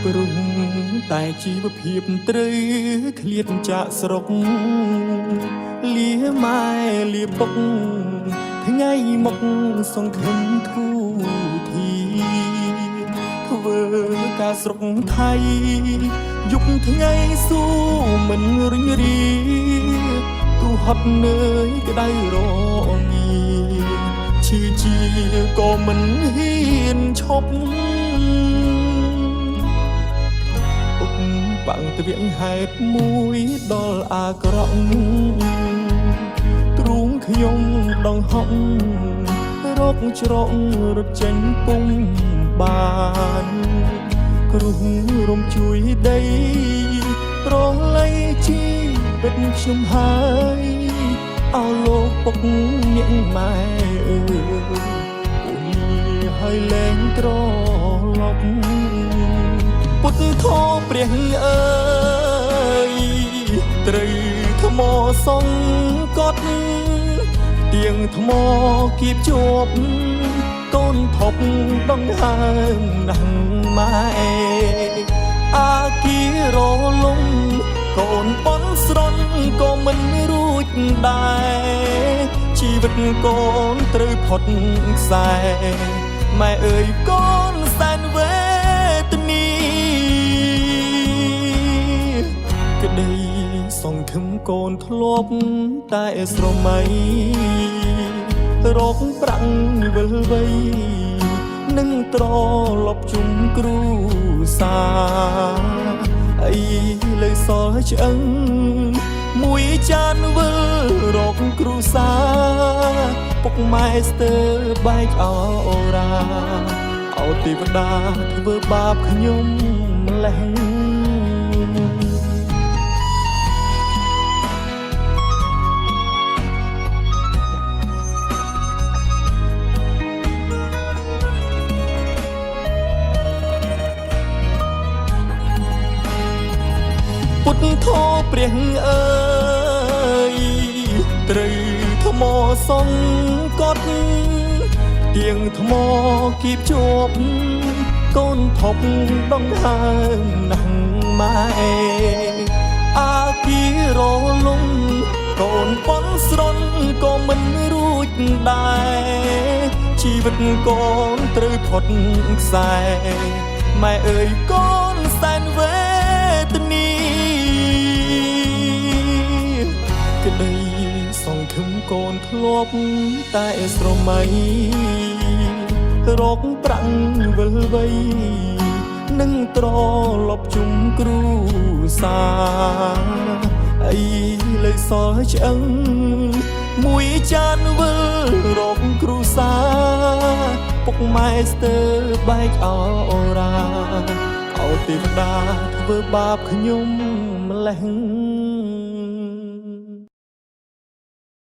ព្រោះតែជីវភាពត្រូវឃ្លាតចាកស្រុកលាម៉ែលាពុកថ្ងៃមុខសង្ឃឹមធូធាធ្វើការស្រុកថៃយុគថ្ងៃស៊ូមិនរិញរាទូហត់នឿយក្តៅរងាឈឺជាក៏មិនហ៊ានឈប់ ឧបបាំងទ្វាងហេតុមួយដល់អាក្រក់ទ្រូងខ្ញុំដងហក់រកច្រករត់ចេញពុំបានគ្រោះរំជួយដីប្រល័យជីវិតខ្ញុំហើយអោលោកពុកនាងម៉ែអើយពូលាហើយលែងត្រឡប់ ពុទ្ធោព្រះអើយត្រូវថ្មសង្កត់ទៀងថ្មគៀបជាប់កូនថប់ដងហើមណាស់ម៉ែអាគីរលំកូនបនស្រន់ក៏មិនរួចដែរជីវិតកូនត្រូវផុតខ្សែម៉ែអើយកូនសែនវេទនី ក្តីសង្ឃឹមកូនធ្លាប់តែស្រមៃរកប្រាំងវិលវៃនឹងត្រឡប់ជុំគ្រូសាអីលើសល់ឆ្អឹងមួយចានវិលរកគ្រូសាពុកម៉ែស្ទើបែកអរ៉ាអោទេវតាធ្វើបាបខ្ញុំម្លេះ ពុទ្ធោព្រះអើយត្រូវថ្មសង្កត់ទៀងថ្មគៀបជាប់កូនថប់ដងហើមណាស់ម៉ែអាគីរលំកូនបនស្រន់ក៏មិនរួចដែរជីវិតកូនត្រូវផុតខ្សែម៉ែអើយកូនសែនវេទនី ក្តីសង្ឃឹមកូនធ្លាប់តែស្រមៃរកប្រាំងវិលវៃនឹងត្រឡប់ជុំគ្រូសាអីលើសល់ឆ្អឹងមួយចានវិលរកគ្រូសាពុកម៉ែស្ទើបែកអរ៉ាអោទេវតាធ្វើបាបខ្ញុំម្លេះ